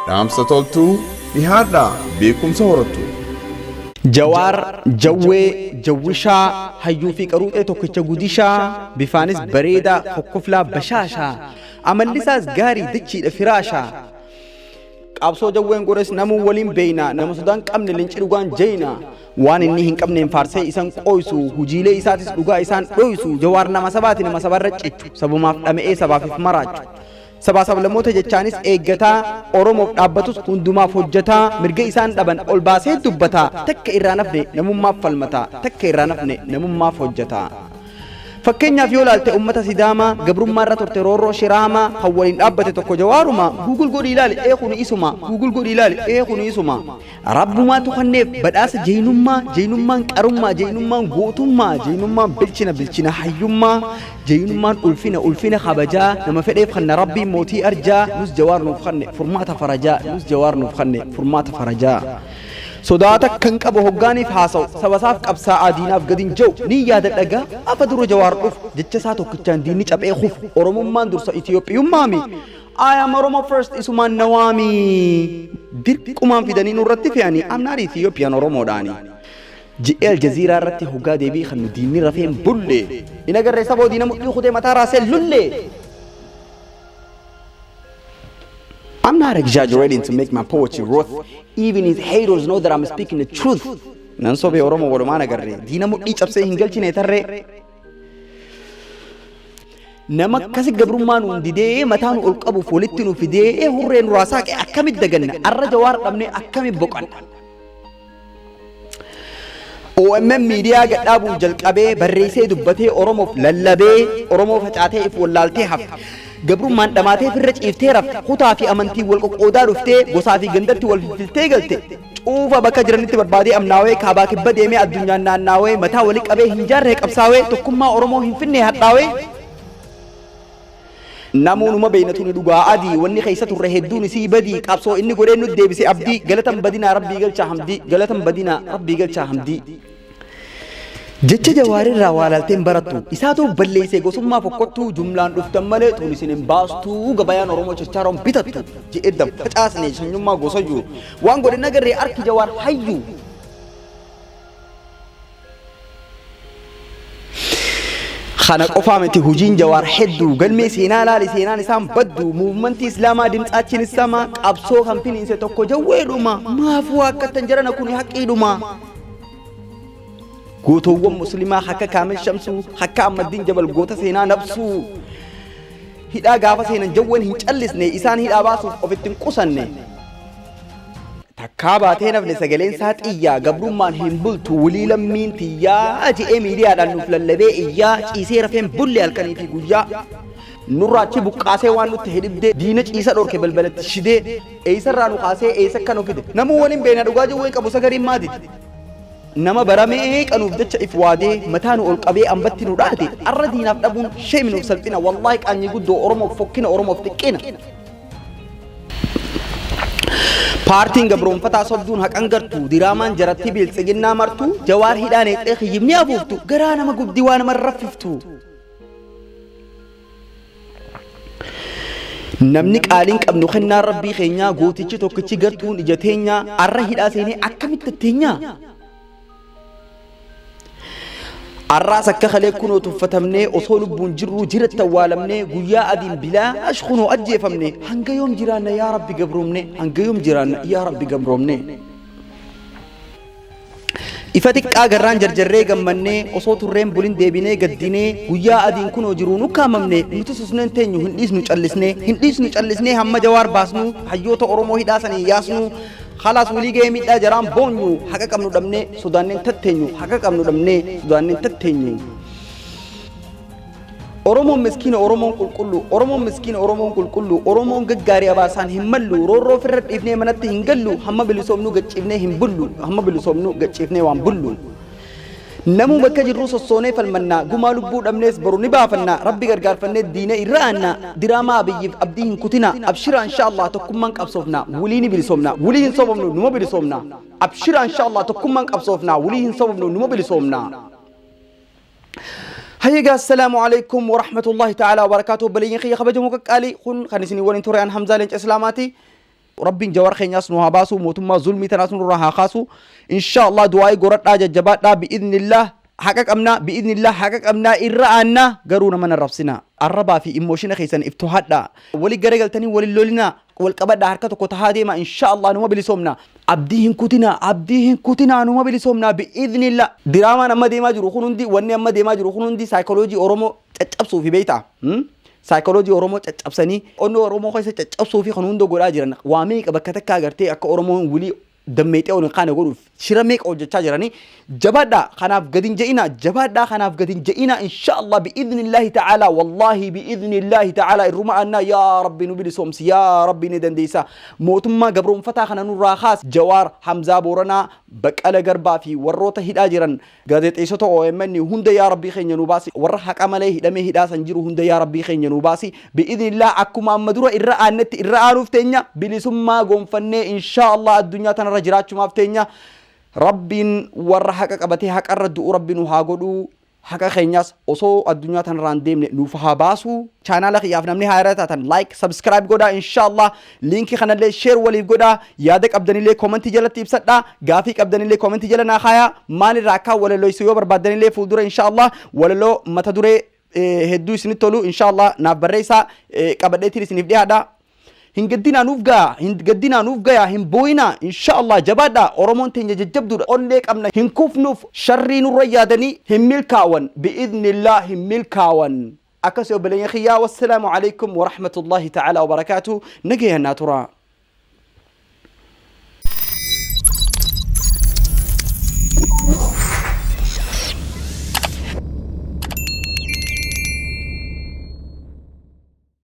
Dhaamsa toltuu dhihaadhaa beekumsa horattu. Jawaar, Jawwee, Jawwishaa, hayyuu fi qaruuxee tokkicha gudishaa, bifaanis bareedaa, kokkoflaa bashaashaa, amallisaas gaarii dachiidha firaashaa. Qabsoo Jawween godhes namuu waliin beeyna, nama sodaan qabne leenci dhugaan jeyna. Waan inni hin qabneen faarsee isan qooysu, hujiilee isaatis dhugaa isaan dhoysu. Jawaar nama sabaati nama sabarra cichu, sabumaaf dhama'ee sabaaf if maraachu. Sabaa sablammoota jechaanis eeggataa, Oromoof dhaabbatus hundumaaf hojjataa, mirga isaan dhaban ol baasee dubbataa, takka irraa nafne namummaaf falmataa, takka irraa nafne namummaaf hojjataa. Fakkeenyaaf yoo laalte ummata Sidaamaa, gabrummaa irra turte roorroo Shiraamaa, kan waliin dhaabbate tokko Jawaaruma, Google godhii ilaali ee kuni isuma, Google godhii ilaali ee kuni isuma. Rabbumaatu kanneef badhaasa jeynummaa, jeynummaan qarummaa, jeynummaan gootummaa, jeynummaan bilchina, bilchina hayyummaa, jeynummaan ulfina, ulfina kabajaa, nama fedheef kanna Rabbiin mootii arjaa, nus Jawaar nuuf kanne furmaata farajaa, nus Jawaar nuuf kanne furmaata farajaa. Sodaa takka hin qabu hoggaaniif haasa'u, sabasaaf qabsaa'aa diinaaf gad hin ja'u, nin yaadadha gaafa dura Jawaar dhufu, jecha isaa tokkichaan diinni caphee kufu, Oromummaan dursa Itiyoophiyummaami, I am Oromo first isumaan na waami. Dirqumaan fidanii nurratti fe'anii I'm not Ethiopian Oromoodhaani. Je'ee Aljaziiraa irratti hoggaa deebii kannu diinni rafee hin bulle. Hin agarree saboo diina mudhii kutee mataa raasee lulle. I'm not exaggerating to make my poetry worth. Even his haters know that I'm speaking the truth. Nan sobee Oromoo walumaan agarree diina mudhii cabsee hin galchine tarree. Nama akkasi gabrummaa nuun didee mataa nu ol qabuuf walitti nu fidee hurree nurraa saaqe akkamitti daganna arra Jawaar dhabnee akkamitti boqanna. OMN miidiyaa gadhaabuun jalqabee barreessee dubbatee Oromoof lallabee Oromoo facaatee if wallaaltee hafte. Gabrummaan dhamaatee firra ciiftee rafte kutaa fi amantiin wal qoqqoodaa dhuftee gosaa fi gandatti wal filfiltee galte. Cuufa bakka jiranitti barbaadee amnaawee kaabaa kibba deemee addunyaan naannaawee mataa wali qabee hin jaarree qabsaawee tokkummaa Oromoo hin finnee hadhaawee. Namuu numa beeyna tuni dhugaa adii wanni keessa turre hedduun isii badii qabsoo inni godhee nutti deebise abdii galatan badinaa rabbii galchaa hamdii galatan badinaa rabbii galchaa hamdii. Jecha Jawaarirraa waa laaltee hin barattu. Isaatu balleessee gosummaa fokkottuu jumlaan dhuftan malee tun isin hin baastuu gabayaan Oromoo chachaaroon bitattu je'ee dan facaasne sanyummaa gosayyuu waan godhe nagarree arki Jawaar hayyuu. Kana qofaa miti hujiin Jawaar hedduu galmee seenaa laali seenaan isaan baddu muumantii Islaamaa dimtsaachiin sama qabsoo kan finiinse tokko jawweedhuma maafuu akkattan jarana kuni haqiidhuma. Gootowwan muslimaa akka Kaamil Shamsuu, akka Ahmaddiin Jabal goota seenaa nabsuu. Hidhaa gaafa seenan jawween hin callisne, isaan hidhaa baasuuf ofitti hin qusanne. Takkaa baatee nafne sagaleen isaa xiyyaa, gabrummaan hin bultu wulii lammiin tiyyaa je'ee miidiyaadhaan nuuf lallabee iyyaa, ciisee rafeen bulle halkanii fi guyyaa. Nurraa achi buqqaasee waan nutti hidhibdee, diina ciisa dhorke balbalatti shidee, eessarraa nu kaasee eessa akka nu fide. Namuu waliin beekna dhugaa jawween qabu sagariin maa dide. Nama bara meeqa nuuf jecha if waadee mataa nu ol qabee ambatti nu dhaate arra diinaaf dhabuun shame nuuf salphina wallaahi qaanyii guddoo Oromoof fokkina Oromoof xiqqina. Paartiin gabroonfataa sobduun haqan gartu diraamaan jaratti biltsiginnaa martu Jawaar hidhaa neexxee kiyyibni afuuftu garaa nama gubdi waa nama raffiftu. Namni qaaliin qabnu kennaa rabbii keenyaa gootichi tokkichi gartuun ija teenyaa arra hidhaa seenee akkamitti teenyaa? Arraas akka kalee kunoo tuffatamnee osoo lubbuun jirruu jiratti awwaalamnee guyyaa adiin bilaash kunoo ajjeefamne hanga yoom jiraanna yaa rabbi gabroomne hanga yoom jiraanna yaa rabbi gabroomne. Ifa xiqqaa garraan jarjarree gammannee osoo turreen bulin deebinee gaddinee guyyaa adiin kunoo jiruun ukkaamamne nuti susneen teenyu hin dhiisnu callisnee hin dhiisnu callisnee hamma Jawaar baasnu hayyoota Oromoo hidhaa sanii yaasnu khalaas walii gahee miidhaa jaraan boonyu haqa qabnu dhabnee sodaanneen tatteenyu haqa qabnu dhabnee sodaanneen tatteenyu. Oromoon miskiina Oromoon qulqullu Oromoon miskiina Oromoon qulqullu Oromoon gaggaarii abaasaan hin mallu roorroo firra dhiifnee manatti hin gallu hamma bilisoomnuu gacciifnee hin bullu hamma bilisoomnuu gacciifnee waan bullu. Namuu bakka jirruu sossoonee falmannaa gumaa lubbuu dhabnees boru ni baafanna rabbi gargaarfannee diina irra aanna diraamaa Abiyyiif abdii hin kutina abshira insha Allah tokkummaan qabsoofna wulii ni bilisoomna wulii hin sobomnu numa bilisoomna abshira insha Allah tokkummaan qabsoofna wulii hin sobomnu numa bilisoomna. Hayyegaa assalaamu alaikum wa rahmatullahi ta'ala wa barakaatuhu obboleeyyan kiyya kabajamoo qaqqaalii kun kan isinii waliin ture an Hamzaa Leenca Islaamaati. Rabbiin Jawar keenyaas nu haa baasu, mootummaa zulmii tanaas nurraa haa kaasu. Insha Allah du'aa'ii goradhaa, jajjabaadhaa. Bi'idhnillah haqa qabnaa, bi'idhnillah haqa qabnaa, irra aannaa. Garuu nama hin arrabsinaa. Arrabaa fi emotion keessan iftu hadhaa. Wali garagaltanii walin lolinaa, wal qabadhaa, harka tokko tahaa deema. Insha Allah numa bilisoomna. Abdii hin kutinaa, abdii hin kutinaa, numa bilisoomnaa bi'idhnillah. Diraamaan amma deemaa jiru kun hundi, wanni amma deemaa jiru kun hundi saayikoloojii Oromoo caccabsuu fi beektaa. Saayikoloojii Oromoo caccabsanii onnee Oromoo keessa caccabsuu fi kan hunda godhaa jiran. Waa meeqa bakka takka agartee akka Oromoon wilii dammeexee ol hin kaane godhuuf shira meeqa hojjechaa jiranii. Jabaadhaa, kanaaf gadi hin je'inaa. Jabaadhaa, kanaaf gadi hin je'inaa. Insha Allah, bi'idhnillaahi ta'aalaa, wallaahi bi'idhnillaahi ta'aalaa irruma aannaa. Yaa Rabbi nu bilisoomsi, yaa Rabbi ni dandeessa, mootummaa gabroonfataa kana nurraa kaas. Jawaar, Hamzaa Booranaa, Baqqala Garbaa fi warroota hidhaa jiran, gaazexeessota OMN hunda, yaa Rabbii keenya nu baasi. Warra haqa malee hidhamee hidhaa san jiru hunda, yaa Rabbii keenya nu baasi. Bi'idhnillah akkuma amma dura irra aannetti irra aanuuf teenya. Bilisummaa gonfannee insha Allah addunyaa tanarra jiraachumaaf teenya. Rabbiin warra haqa qabatee haqarra du'u Rabbi nu haa godhu. Haqa keenyas osoo addunyaa tanarraan deemne nuuf haa baasu. Chaanaala kiyyaaf namni haaraa taatan like, subscribe godhaa. Inshallah liinkii kanallee share waliif godhaa. Yaada qabdanillee koomentii jalatti ibsadhaa. Gaafii qabdanillee koomentii jala naa kaayaa. Maalirraa akka walalooysu yoo barbaaddanillee fuuldura inshallah walaloo mata duree hedduu isinitti tolu inshallah naaf barreessaa, qabadheetiin isiniif dhiyaadha. Hin gaddinaa, nuuf gayaa, hin gaddinaa, nuuf gayaa, hin booyinaa. Insha Allah jabaadhaa. Oromoon teenya jajjabduudha, onnee qabna, hin kufnuuf. Sharrii nurra yaadanii hin milkaawan, bi'idhnillah hin milkaawan. Akkasii obboleeyyan kiyyaa, wassalaamu alaikum warahmatullahi ta'ala wabarakaatu. Nagayaan naa turaa.